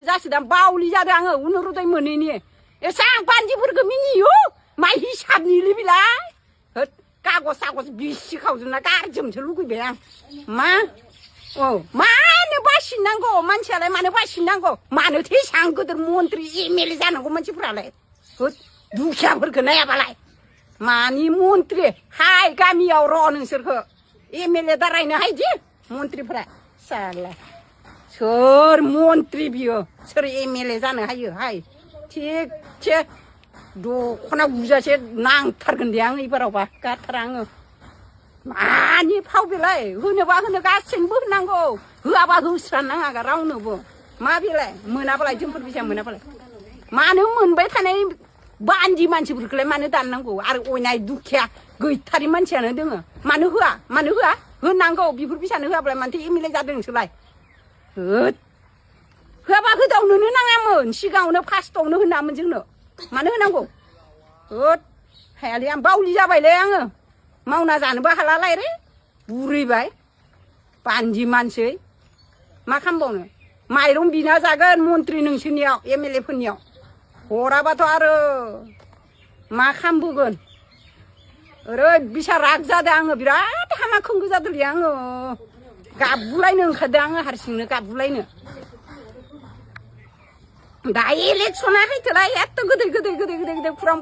जासिदां बावलि जादों आङो उनुरुदै मोनैनि एसां बान्दिफोरखौ मिनियो माइ हिसाबनिलै बिलाय होद कागज सागज बिसि खावजोबना गारजोबनोसो लुगैबाय आं मा औ मानो बासिनांगौ मानसियालाय मानो बासिनांगौ मानोथो एसां गोदोर मन्त्रि एमएलए जानांगौ मानसिफोरालाय होद दुखियाफोरखौ नायाबालाय मानि मन्त्रि हाय गामियाव र' नोंसोरखौ एमएलए दारायनो हायदि मन्त्रिफोरा साला सोर मन्त्रि बियो सोर एमएलए जानो हायो हाय थिगसे दख'ना गुजासे नांथारगोन दे आं एबारावबा गारथारा आङो मानि फाव बेलाय होनोबा होनो गासैनोबो होनांगौ होआबा होस्रानाङा रावनोबो मा बेलाय मोनाबालाय जोंफोर फैसा मोनाबालाय मानो मोनबाय थानाय बान्दि मानसिफोरखौलाय मानो दाननांगौ आरो अयनाय दुखिया गैथारि मानसियानो दोङो मानो होआ होनांगौ बेफोर फैसानो होआब्ला मानोथो एमएलए जादों नोंसोरलाय होद होआबा होदावनोनो नाङामोन सिगाङावनो फार्स्टआवनो होनामोन जोंनो मानो होनांगौ होद हायालै आं बावलि जाबायलै आङो मावना जानोबो हालालाय रे बुरैबाय बान्दि मानसि मा खालामबावनो माइरं बिना जागोन मन्त्रि नोंसोरनियाव एमएलए फोरनियाव हराबाथ' आरो मा खालामबोगोन ओरैबायसा राग जादों आङो बिराद हामा खोंगो जादोंलै आङो गाबगुलायनो ओंखारदों आङो हारसिंनो गाबगुलायनो दा इलेक्सना फैथोलाय एथ' गोदै खुरां